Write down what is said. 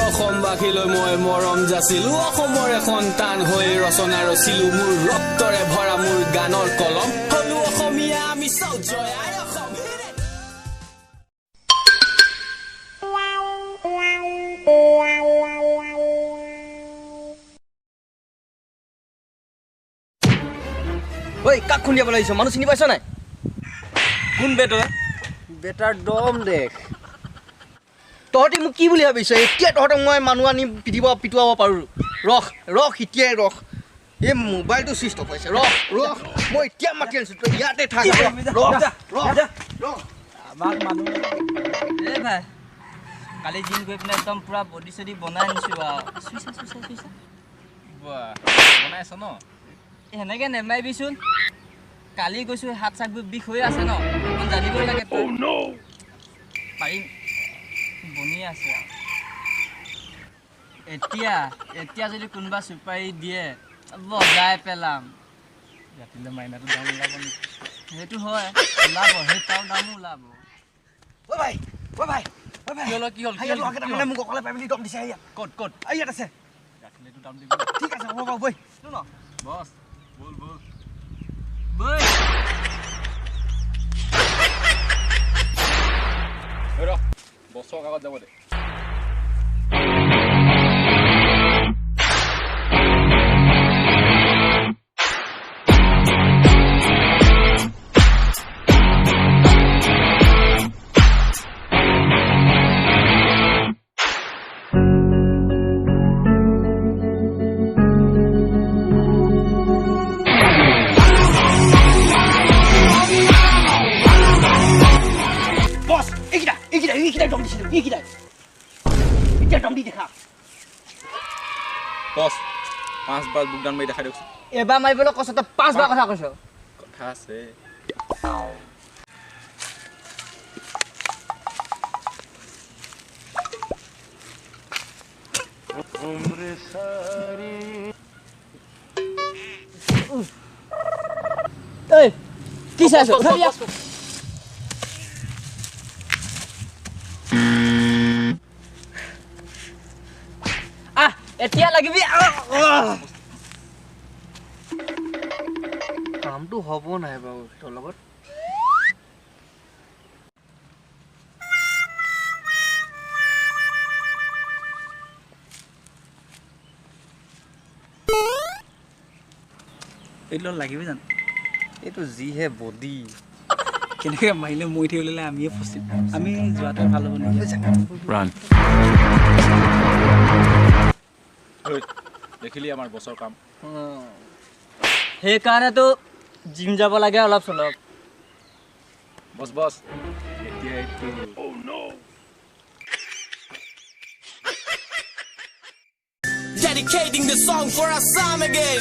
অসমবাসীলৈ মই মৰম যাচিলো, অসমৰে সন্তান হৈ ৰচনা ৰচিলো, মোৰ ৰক্তৰে ভৰা মোৰ গানৰ কলম, হলো অসমীয়া আমি চাওঁ জয় আই অসম। ঐ, কাক খুন্দিয়াব লাগিছ? মানুহ চিনি পাইছ নাই? কোন বে তই? বেটাৰ দম দেখ। তহঁতি মোক কি বুলি ভাবিছ? এতিয়া তহঁতক মই মানুহ আনি পিটিব পিটুৱাব পাৰোঁ। ৰখ ৰখ, এতিয়াই ৰখ। এই মোবাইলটো চুইচ অফ হৈছে। ৰখ ৰখ, মই এতিয়া মাতি আনিছোঁ, তই ইয়াতে থাক। ৰখ ৰখ ৰখ। আমাক মানুহ এই ভাই, কালি জিম গৈ পিনে একদম পূৰা বডি চডি বনাই আনিছোঁ আৰু। চুইচা চুইচা চুইচা বনাই আছ ন? সেনেকৈ নেমাৰিবিচোন। কালি গৈছোঁ, হাত চাতবোৰ বিষ হৈ আছে ন, অকণ জানিবই লাগে। পাৰিম, বনি আছে আৰু। এতিয়া এতিয়া যদি কোনোবা চুপাৰি দিয়ে বজাই পেলাম। ৰাতিলৈ মাইনাটো দাম ওলাব নেকি? সেইটো হয়, ওলাব, সেই তাৰ দামো ওলাব। ঐ ভাই, ঐ ভাই, ঐ ভাই, কি হ'ল, কি হ'ল? কি হ'ল? মানে মোক অকলে পাই মেলি দম দিছে। ইয়াত ক'ত ক'ত? ইয়াত আছে। ৰাতিলৈতো দাম দিব। ঠিক আছে, হ'ব বাৰু, বৈ ন বছ, ব'ল ব'ল বৈ। ৰ, বছৰ আগত যাব দে। বছ, এইকেইটা এইকেইটা এইকেইটাই দম দিছিলোঁ, এইকেইটাই। এতিয়া দম দি দেখা। বছ, পাঁচবাৰ বুকদান মাৰি দেখাই দিয়কচোন। এবাৰ মাৰিবলৈ কৈছ, তই পাঁচবাৰ কথা কৈছ। কথা আছে। ঐ, কি চাইছ? উঠাবি। আহ, এতিয়া লাগিবি। কামটো হ'ব নাই বাৰু তোৰ লগত? এইটো লাগিবই জানো? এইটো যিহে বডি, কেনেকৈ মাৰিলে মৰি থাকিবলৈ আমিয়ে ফচিম। আমি যোৱাটোৱে ভাল হ'ব নেকি? দেখিলি আমাৰ বছৰ কাম। সেইকাৰণেতো জিম যাব লাগে অলপ চলপ। বছ বছ, এতিয়া এইটো Dedicating the song for Assam again.